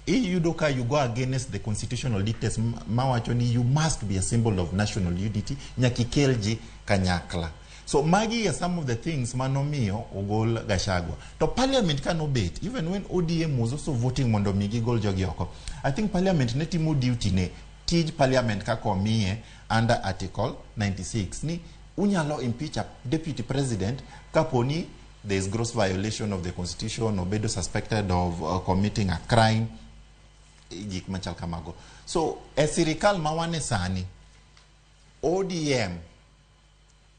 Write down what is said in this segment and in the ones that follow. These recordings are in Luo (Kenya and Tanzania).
Iyudo ka you go against the constitutional dictates mawacho ni you must be a symbol of national unity, nyaka ikel ji kanyakla. So magi are some of the things manomiyo ogol Gachagua. To parliament kanobet, even when ODM was also voting mondo mi gigol jogi oko, I think parliament ne timo duty ne, tij parliament kaka omiye under article 96 ni unyalo impeach a deputy president kaponi there is gross violation of the constitution, obedo suspected of committing a crime, gik machal kamago. So e sirikal ma wane sani, ODM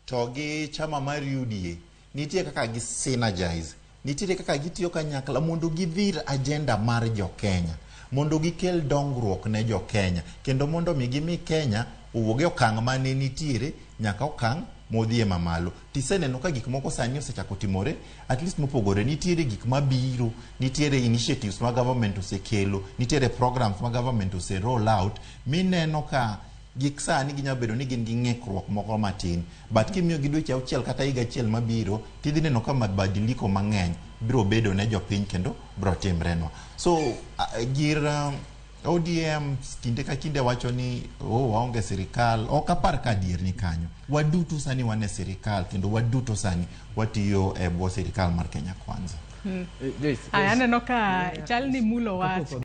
to gi chama mar UDA nitie kaka gi synergize, nitiere kaka gitiyo kanyakla mondo gidhir agenda mar jo Kenya, mondo gikel dongruok ne jo Kenya, kendo mondo mi gimi Kenya owuog e okang' mane nitiere nyaka okang' modhie mamalo. Tiseneno ka gik moko sani osechako timore at least mopogore. Nitiere gik mabiro, nitiere initiatives ma government osekelo, nitiere programs ma government ose roll out, mineno ka gik sani ginyalo bedo ni gin gi ng'ikruok moko matin, but kimiyo gi dweche 6 kata higa achiel mabiro, tidhi neno ka mabadiliko mang'eny biro bedo ne jopiny kendo biro timrenwa. So gir ODM kinde ka kinde wacho ni, "Oh, waonge sirikal." Ok apar ka adier ni kanyo. Waduto sani wan e sirikal kendo waduto sani watiyo e bwo sirikal mar Kenya Kwanza. Joyce, Aya, aneno ka chal ni mulo wach. Kapok